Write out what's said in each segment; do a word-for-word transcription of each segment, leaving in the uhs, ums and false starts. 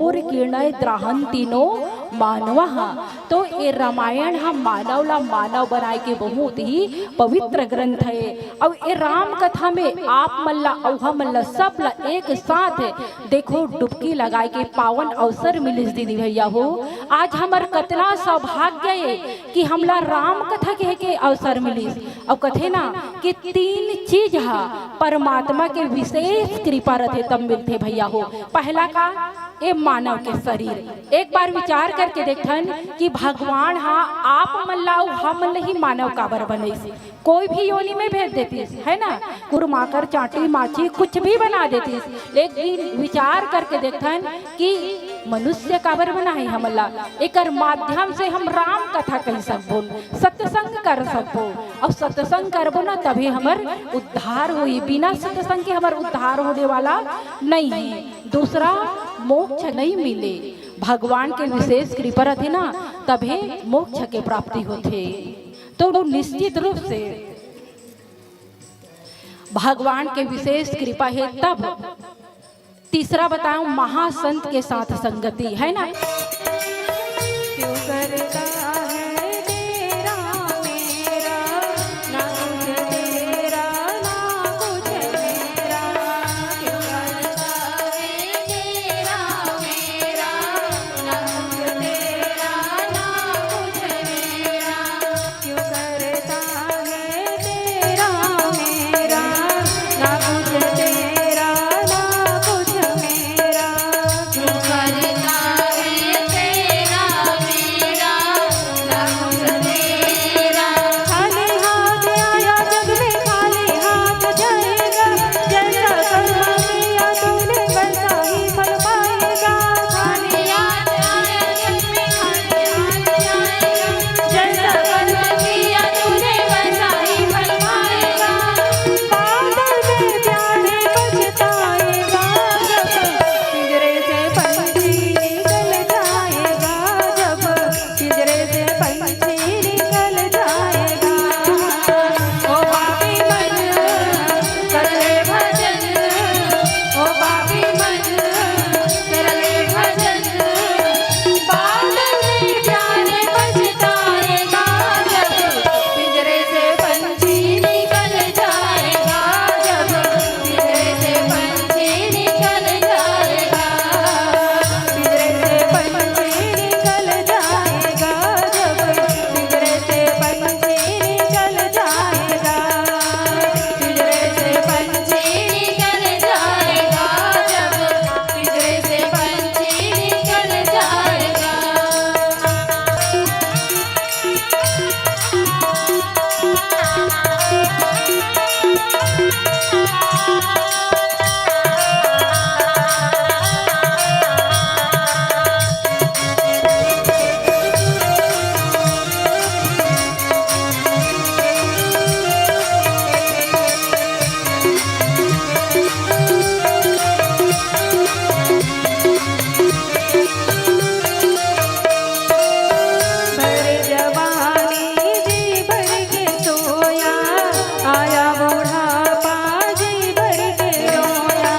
घोर किणय द्राहन तीनों मानवा हा। तो ए रामायण हा मानव ला मानव बनाए के बहुत ही पवित्र ग्रंथ हे। अउ ए राम कथा में आप मन ला अउ हमन ला सब ला एक साथ देखो डुबकी लगाए के पावन अवसर मिलिस दीदी भैया हो। आज हमर कतना सौभाग्य हे कि हमला राम कथा कहे के अवसर मिलिस। अउ कथे ना कि तीन चीज हा परमात्मा के विशेष कृपा रथे तब मिलथे भैया हो। पहला का, ए मानव के शरीर। एक बार विचार करके देखथन कि भगवान हा आप मन ला अउ हमन ला ही मानव काबर बनइस। कोई भी योनि में भेज देतिस, है ना, कुरमाकर, चांटी, माछी, कुछ भी बना देतिस। लेकिन विचार करके देखथन कि मनुष्य काबर बनाए हमन ला। एकर माध्यम से हम राम कथा कहि सकबो, सत्संग कर सकबो। अउ सत्संग करबो ना, तभे हमर उद्धार होई। बिना सत्संग के हमर उद्धार होने वाला नहीं है। दूसरा, मोक्ष नहीं मिले, भगवान के विशेष कृपा रथे ना, तभे मोक्ष के प्राप्ति होथे। तो निश्चित रूप से भगवान के विशेष कृपा हे तब। तीसरा बताऊं, महासंत के साथ संगति, है ना? क्यों करता है तेरा मेरा, ना कुछ तेरा, ना कुछ मेरा? क्यों करता है तेरा मेरा, ना कुछ तेरा, ना कुछ मेरा? क्यों करता है तेरा मेरा, ना कुछ तेरा, ना कुछ मेरा? क्यों करता है तेरा मेरा, ना कुछ तेरा? खाली हाथ आया जग में, खाली हाथ जाएगा। जैसा कर्म किया तूने, वैसा ही फल पाएगा। खाली हाथ आया जग में, खाली हाथ जाएगा। जैसा कर्म किया तूने, वैसा ही फल पाएगा। बादल में प्यारे पछताएगा जब, पिंजरे से पंछी निकल जाएगा जब, पिंजरे से पंछी निकल जाएगा। ओ पापी मन, कर ले भजन, ओ पापी मन, कर ले भजन। बादल में प्यारे पछताएगा जब, पिंजरे से पंछी निकल जाएगा जब, पिंजरे से पंछी निकल जाएगा, पिंजरे से पंछी निकल जाएगा जब, पिंजरे से पंछी निकल जाएगा, पिंजरे से पंछी निकल जाएगा जब, पिंजरे से पंछी निकल जाएगा। भर जवानी जी भर के सोया, आया बुढ़ापा जी भर के रोया।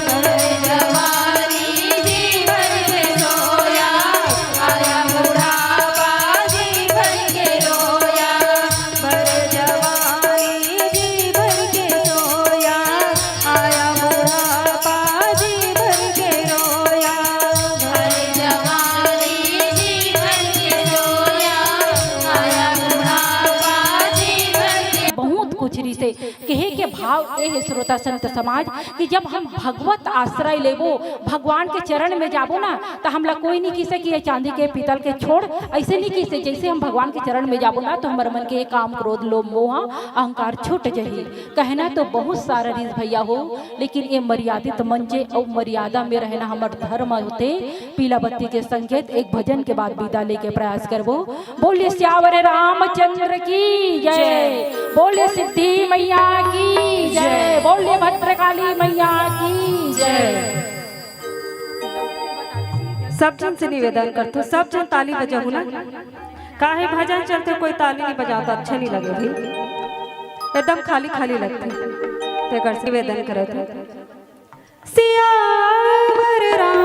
भर जवानी जी भर के सोया, आया बुढ़ापा जी भर के रोया। भर जवानी जी भर के सोया, आया बुढ़ापा जी भर के रोया। भर जवानी जी भर के सोया, आया बुढ़ापा जी भर के बहुत कुछ रिसे कहे के भाव ए हे श्रोता संत समाज कि जब हम भगवत आश्रय लेबो, भगवान के चरण में जाबो ना, त हमला कोई नहीं किसे कि ये चांदी के, पीतल के छोड़, ऐसे नहीं किसे। जैसे हम भगवान के चरण में जाबो ना, तो हमर मन के काम, क्रोध, लोभ, मोह, अहंकार छूट जही। कहना तो बहुत सारा रिस भैया हो, लेकिन ये मर्यादित मंच अउ मर्यादा में रहना हमर धर्म होथे। पीला बत्ती के संकेत, एक भजन के बाद विदा लेके प्रयास करबो। बोलिए सियावर रामचंद्र की जय, बोलिए सिद्धि मैया की जय, बोलिए भद्रकाली मैया की जय। सब झन से निवेदन करथो, सब झन ताली बजाहू ना। काहे भजन चलथे, कोई ताली नहीं बजावत, अच्छा नहीं लगे भाई, एकदम खाली खाली लगथे। तेकर से निवेदन करत हूँ। सियावर राम